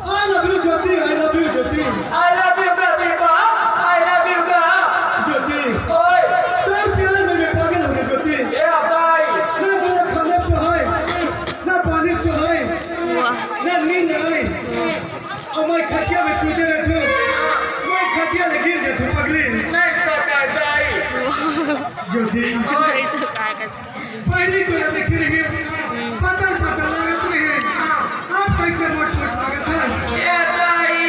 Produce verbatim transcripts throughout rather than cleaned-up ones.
I love you, Jyoti. I love you, Jyoti. I love you, Gabi ba. I love you, ga. Jyoti. ओए। तोर प्यार में मैं पागल हो गया, ज्योति। ए भाई। ना मोला खाना सुहाय, ना पानी सुहाय, ना नींद आय। अउ मैं खटिया में सूते रहथों, मैं खटिया ले गिर जाथों, पगली। नहीं सकाय भाई। ज्योति। ओए। नहीं सकाय। पहली तोला देखे रहें, पतला पतला लागत रहें, अब कइसे मोट मोट लागत हस? ए दाई,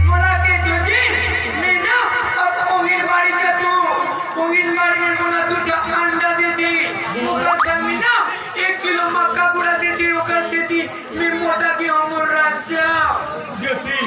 मोला के दीदी, मैं ना अब आंगनबाड़ी जाथों, आंगनबाड़ी में मोला दू ठा अंडा देथे, ओकर संग में ना एक किलो मक्का गुड़ा देथे, ओकर सेती मैं मोटा गे हों मोर राजा। ज्योति,